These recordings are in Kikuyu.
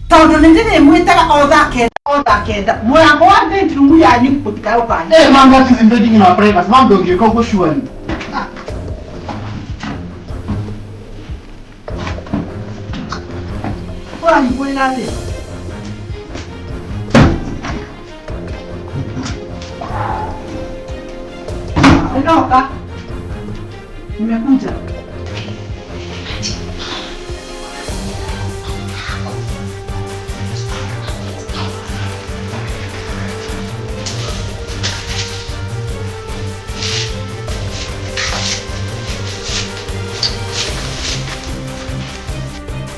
Tondũ nĩ ndĩrĩmwĩtaga o thaa kenda o thaa kenda mũrango wa bedroom yanyu mũtikaũbanye. Eh, mom, that is invading in our privacy. Mom, don't you go surely. Ũrahingũrĩra atĩa? Nĩndoka. Nimekuja.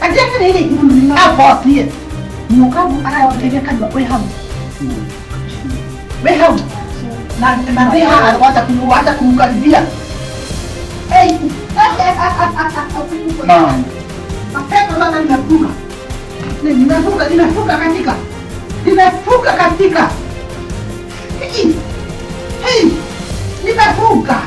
Atĩrĩrĩ, abotie. Mũkabu arathĩria kanua wĩ hau. Wĩ hau. Na wĩ haha wacha wacha kumkaribia. Hey. Mom. Mapema sana nimefunga. Nimefunga, nimefunga katika. Nimefunga katika. Hey. Hey. Nimefunga.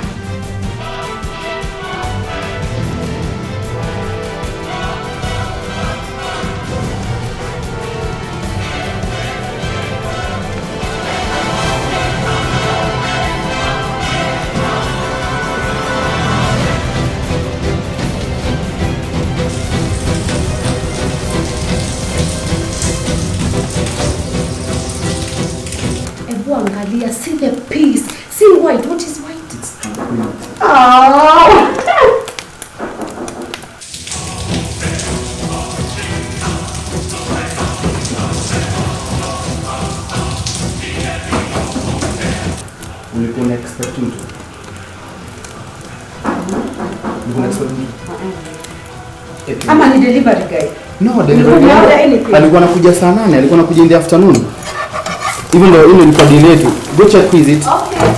Ebu angalia, see the peace. See white. What is white? It's tranquility. Oh. Ulikuwa una expect mtu? Ulikuwa una expect mtu? Ama ni delivery guy. No, delivery Ulikuwa guy. una anything? Alikuwa anakuja saa 8, alikuwa anakuja in the afternoon. Even though ile ilikuwa deal yetu. Go check who is it. Okay.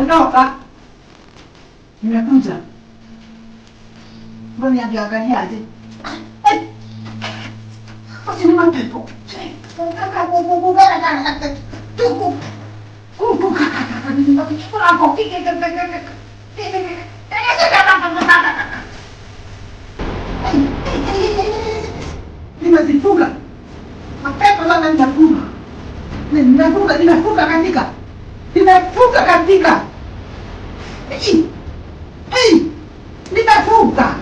Ndoka. Nimekuja. Mbona niangalia aje? Eh. Ni mapepo. Nimezifunga. Mapepo sana nitafunga. Nimefunga, nimefunga katika. Nimefunga katika. Hey! Hey! Nimefunga.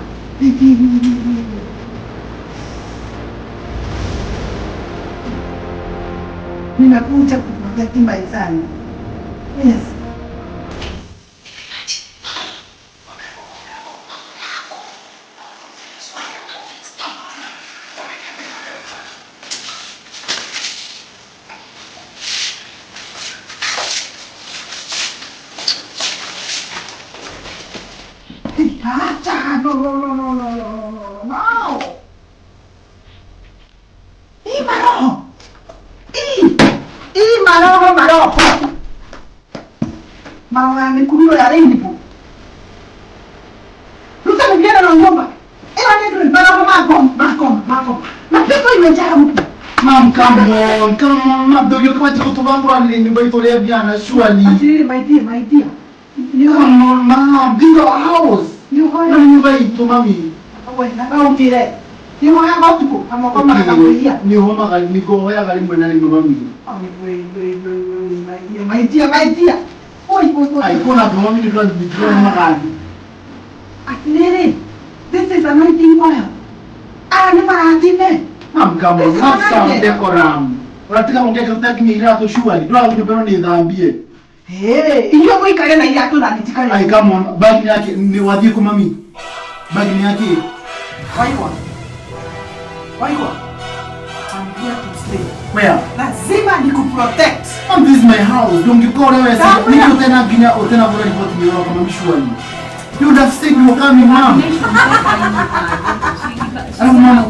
Nimekuja kuprotect my son. Yes. Acha, no, no, no, no, no, no, no, no. Hii maroho. Hii maroho, maroho. Maroho yamekuliwa ya rainbow. Ruta mwingine na ngomba. Ila ndio maroho mako, mako, mako. Mapepo imejaa huku. Mom, come on, come on. Mom, ndio kama tuko ni nyumba itolea vijana surely. Atiri, my dear, my dear. Come on, mom, this is our house. Ni Na nyumba itu mami. Autire. Ni hoya matuko, ama kama akakulia. Ni homa gali, ni goya gali mwena ni mami. My dear, my dear. Oi, oi, oi. Ai kona kwa mami ni kwa ni homa gali. Atiriri, this is anointing oil. Ah, ni maratime. Mom, come on, This is have some anointing. decorum. Unataka ongea kwa kimi irato surely. Ndio kuja ni dhambie. Hey, iyo mwikare na irato na nitikare. Ai come on, bag ni yake ni wadhi kwa mami. Bag ni yake. Waigwa. Waigwa. I'm here to stay. Where? Lazima nikuprotect. Mom, this is my house. Don't you call wewe Sawa. sasa. Niko tena ginya tena bora report ni wewe kama surely. You would have said you were coming, mom. Alafu mama,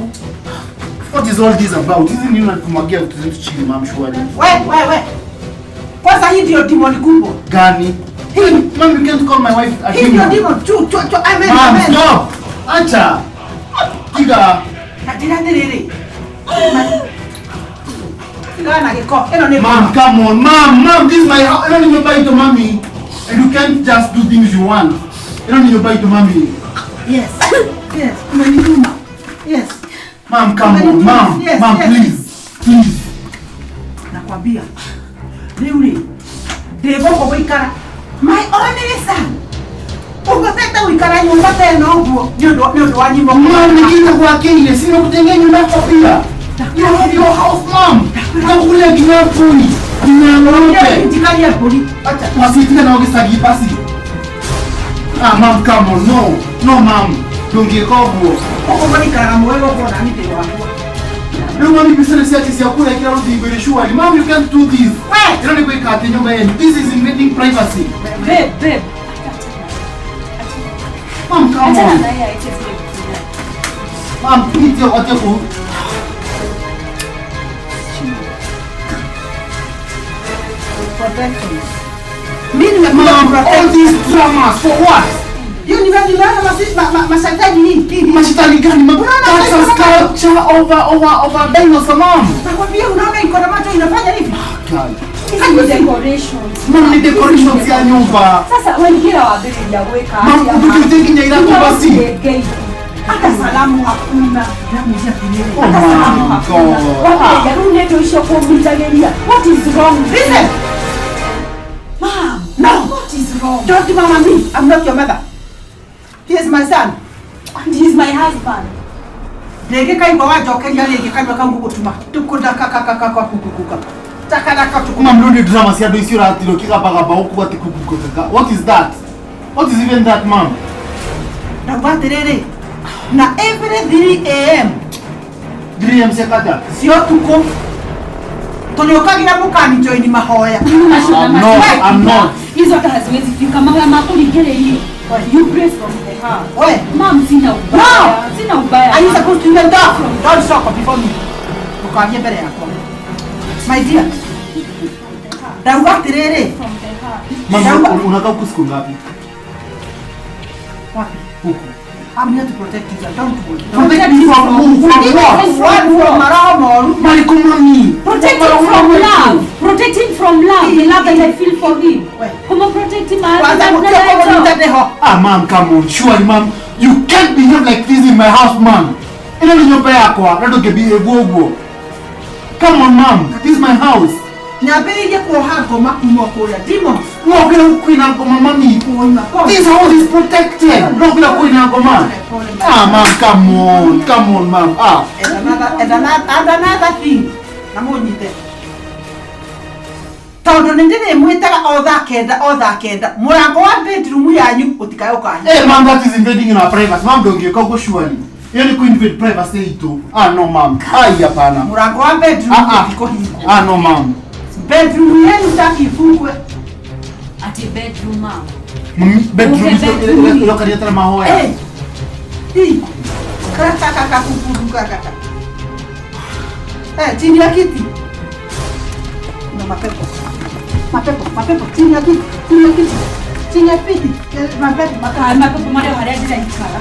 what is all this about? Hizi nini unatumwagia vitu zetu chini, mom, surely? We, we, we. Kwanza hii ndio demon kubwa. Gani? Mom, you can't call my wife a He's your demon. Demon. Chu, chu, chu. Amen. Mom, Amen. stop. Acha. Tiga. Atira tiriri. Tigana giko. Ĩno nĩ Mom, come on. Mom, mom, this is my house. I don't need to buy to mommy. And you can't just do things you want. You don't need to buy to mommy. Yes. Yes. Umenituma. Yes. Mom, come on. Mom, Yes, mom, yes. please. Please. Nakwambia. Rĩu rĩ, ndĩ gũkũ gũikara. My only son. Ũhotete gũikara nyũmba ta ĩno ũguo nĩ ũndũ wa nyimbo. Mom, nikita kwa kile, sina kutengea nyumba yako pia. You have your house, mom. Nakule nginya mburi. Nginya ng'ombe. Njikaria mbũri. Acha, wasitika na wagisagi basi. Ah, mom, come on. No. No, mom. Ndũngĩka ũguo. Ũguo maikaraga muoyo gũkũ na nĩ wakwa. Rĩu mami business yake si yakula kila rudi ngwele surely. Mom, you can't do this. We! You don't need to nyumba yenu. This is invading privacy. Babe, babe. Mom, come Achana on. na yeye aite zile vitu zake. Mom, please wache ku. Protection. Mimi nimekuja Mom, kuprotect. all these dramas for what? Hiyo ni wewe unaona mashetani hii. Mashetani gani? Mom, Unaona that's a sculpture over dinosaur, mom. Nakwambia unaona iko na macho inafanya hivi. God. Hizi ni decorations. Mom, ni decorations ya nyumba. Sasa wengine wabiri ya weka. Mom, utukiutengi nyairako basi. Hata salamu hakuna. Namuuliza kelele. Oh Hata salamu my hakuna. God. Wabiri ya rune toisho kumbitageria. What is wrong? Listen. Mom, No. what is wrong? Don't mama me. I'm not your mother. He is my son. And he is my husband. Ndĩngĩkaigua wanjokeria rĩngĩ kanua kau gũgũtuma tukundakakakakakukukuka takaraka tuku. Mom, no drama si ado isi ratiro kigabagaba huku ati kukukuka. What is that? What is even that, mom? Ndauga atĩrĩrĩ na every 3 am 3 am sekata. cia ũtukũ tũrĩũkagĩra mũkani join mahoya. I'm not, I'm not. Hizo hata haziwezi fika mahoya makuringĩrĩirio. You pray from the heart. We. Mom, sina ubaya. No. Sina ubaya. Are you supposed to even talk? Don't talk before me. Ndũkarie mbere yakwa. My dear. Ndauga atĩrĩrĩ. From the heart. Mom, unakaa huku siku ngapi? Wapi? Huku. I'm here to protect you. Don't worry. Protect me from who? From what? One from maroho moru. Mariko mami. Protect him from love. Protect him from love. The love that I feel for him. We. Come protect him. My Kwanza husband. gũtirĩ kũgũrũ ndeho. Ah, mom, come on. Surely, mom, you can't behave like this in my house, mom. Ino ni nyumba yakwa, na ndũngĩbehave ũguo. Come on, mom. This is my house. Nyambĩrĩirie kuoha ngoma kuma kũrĩa demons. Ngokĩra kwĩna ngoma, mami. Kuoima. This house is protected. Ngokĩra kwĩna ngoma. Ah, mom, come on. Come on, mom. Ah. And another thing. Na mũnyite. Tondũ nĩ ndĩrĩmwĩtaga o thaa kenda o thaa kenda mũrango wa bedroom yanyu ũtikae ũkahingwo. Hey, mom, that is invading in our privacy. Mom, ndũngĩka ũguo surely. Hiyo ni kuinvade privacy itu. Ah, no, mom. Ai, hapana. Mũrango wa bedroom Ah, ah. ũtikũhingwo. Ah, no, mom. Bedroom yenu taki ifungwe. Ati bedroom, mom. Mami, bedroom Okay, bedroom. ilo tena mahoya. Eh. Ii. Krakakakakukuruka. Eh, chini ya kiti. Kuna mapepo. Mapepo, mapepo, chini ya kiti, chini ya kiti. Chini ya kiti. Mapepo, mapepo. Ah, mapepo marĩa harĩa ndĩraikara.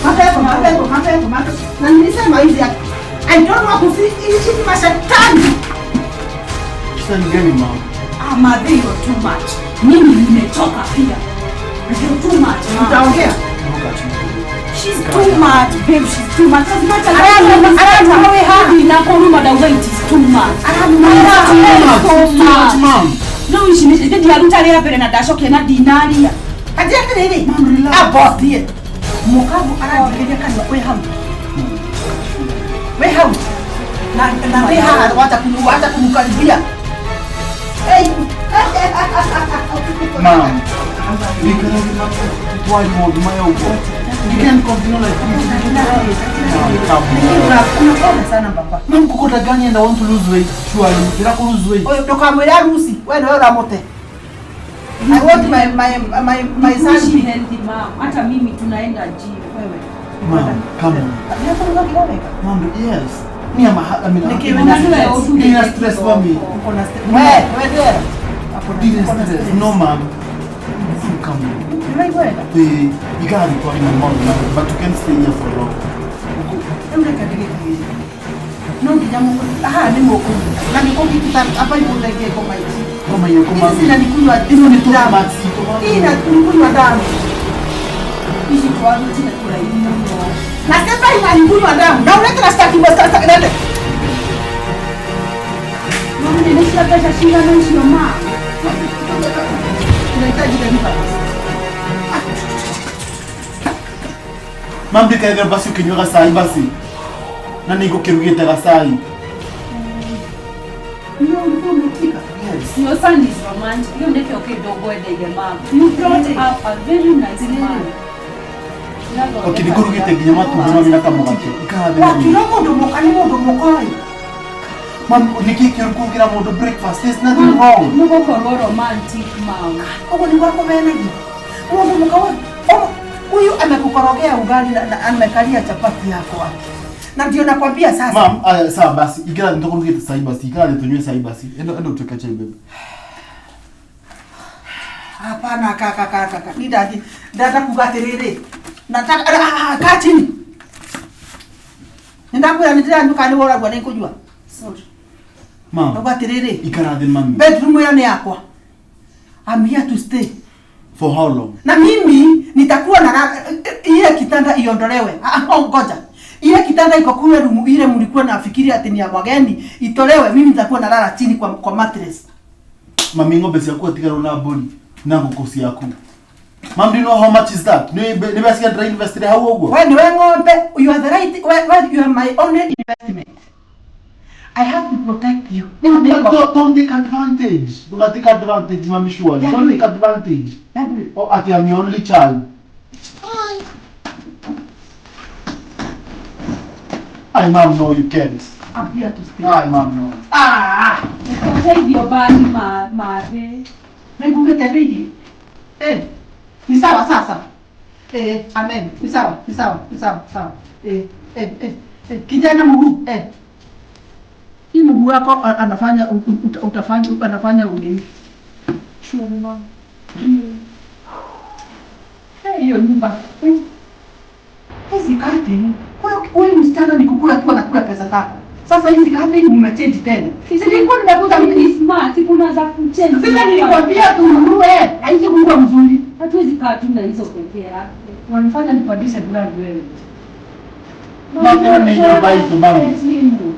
Mapepo, mapepo, mapepo, mapepo. Na nilisema hizi I don't want to see hizi mashetani. Shetani gani, mom? Ah, madhe, you're too much. Mimi nimechoka pia. You're too much, mom. Utaongea. She's too much, babe. She's too much. As much as it is too much. Too much, mom. No, ici nĩ ndiaruta rĩa mbere na ndacokia na ndinaria. Ati atĩrĩrĩ. Abotie. Mũkabu aranjikĩria kanua wĩ hau. Wĩ hau. Na wĩ haha wacha kunikaribia. Hey. Mom, we cannot twali maũndũ maya ũguo. You can't continue like this. Mom, come on. Unakonda sana baba. Mom, kukonda gani and I want to lose weight. Surely, ndĩra ku lose weight. Ũyũ ndũkamwĩre arusi. We nĩwe ũramũte. I want my son She healthy, mom. Hata mimi tunaenda gym. Wewe. Mom, come on. Mom, yes. Me, I'm a, I mean, I'm stress, mommy. Uko na stress. Wewe, wewe. Didn't stress. No, mom. Come on. Nĩwaigua wega? Eh, ikara thĩ twarie na maũndũ marĩa, but you can't stay here for long. Rĩu reke ndĩgĩthiĩ. No nginya haha nĩ mũkũnyita. Na nĩ kũngĩtuta hapa imũthengie ngoma ici. Ngoma irĩkũ, Ici mami? cinanikunywa Ĩno nĩ damu. tũmax itũ, mami. Hii inanikunywa damu. Ici twaru cinakũraihu mũno. Na sasa inanikunywa damu. Na ulete na staki staki nende. Mami, nĩ cia mbeca cigana icio ma? Tunahitaji deliverance. Mam, ndikaethe basi ũkĩnyua gacai basi. Na nĩ ngũkĩrugĩte gacai. Ndio ulikuwa umepika. Yes. Your son is romantic. Hiyo ndio kĩndũ ngwendeire mom. You brought up a very nice man. Okay, nĩ ngũrugĩte nginya matumbĩ mami na kamũgate. Ikara thĩ mami. Wakiuga mũndũ mũka nĩ mũndũ mũkoĩ. Mam, nĩ kĩĩ kĩũru kũrugĩra mũndũ breakfast? There's nothing wrong. Nĩ gũkorwo romantic mom. Ũguo nĩguo akũmenagia. Mũndũ mũka huyu amekukorogea ugali na amekalia chapati yako hapo. Na ndio nakwambia sasa. Mam, aya, sawa basi. Ikara thĩ tũkũrugĩte cai basi. Ikara thĩ tũnyue cai basi. Endo endo tuweke chai baby. Hapana kaka kaka kaka. Ni ndathi ndata kuga atiriri. Nataka kaa chini. Nĩndakwĩra nĩ ndĩranyua kana nĩ woragua nĩ ngũnyua. Sorry. Mam, Ndauga atĩrĩrĩ, ikara thĩ mami. bedroom ĩyo nĩ yakwa. I'm here to stay. For how long? Na mimi nitakuwa na ile kitanda iondolewe. Ngoja. Ile kitanda iko kule room ile mlikuwa nafikiri ati ni ya wageni itolewe, mimi nitakuwa nalala chini kwa mattress. Mami, ng'ombe ciaku atigarwo na mbũri na ngũkũ ciaku. Mam, do you know how much is that? Nĩ mbeca cigana ndĩrainvestire hau ũguo? We niwe ng'ombe, you are the right, we, you are my only investment. I have to protect you. Don't take advantage. Don't take advantage, mami, surely. Don't take advantage. Oh, ati I'm your only child. Ai, mam, no, you can't. I'm here to stay. Ai, mam, no. Ah, Ũteithio bani marĩ. nĩngugĩte ndĩirie. Eh, ni sawa sasa. Eh, amen. Ni sawa, ni sawa, ni sawa, sawa. Eh, eh, eh, eh, kijana mguu, eh. Hii mguu wako anafanya utafanya anafanya unini. Chuma. Eh, hiyo nyumba. Hizi curtain. Huyu msichana ni kukula tu anakula pesa zako. Sasa hizi curtain mmechange tena. Nilikuwa nimekuta mimi Ni smart, kuna za kuchange. Sasa nilikwambia tununue, haizi kuwa mzuri. Hatuwezi kaa tu na hizo peke yake. Wanifanya nipandishe blood wewe. Mami, ĩno nĩ nyũmba itũ, mami. Simu.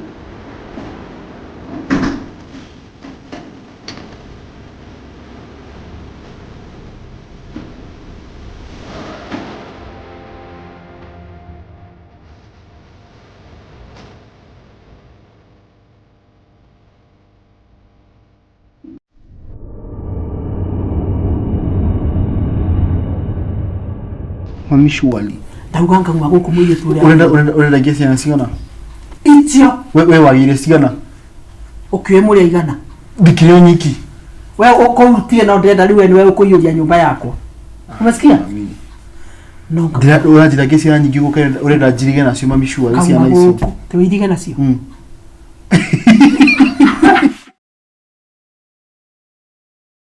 Mami, surely. Ndauga ngauma gũkũ mũirĩtu ũrĩa. Ũrenda ũrenda ũrenda nginya ciana cigana? Icio We wagĩire cigana? ũkĩoe mũrĩ aigana. Ndikĩrĩ o nyiki. We ũkũrutie no ndĩrenda rĩu we nĩwe ũkũiyũria nyũmba yakwa. Umesikia? No Ndĩra ũranjĩra nginya ciana nyingĩ ũguo ũrenda njirige nacio mami surely ngauma ciana icio. gũkũ. Tĩ wĩirige nacio.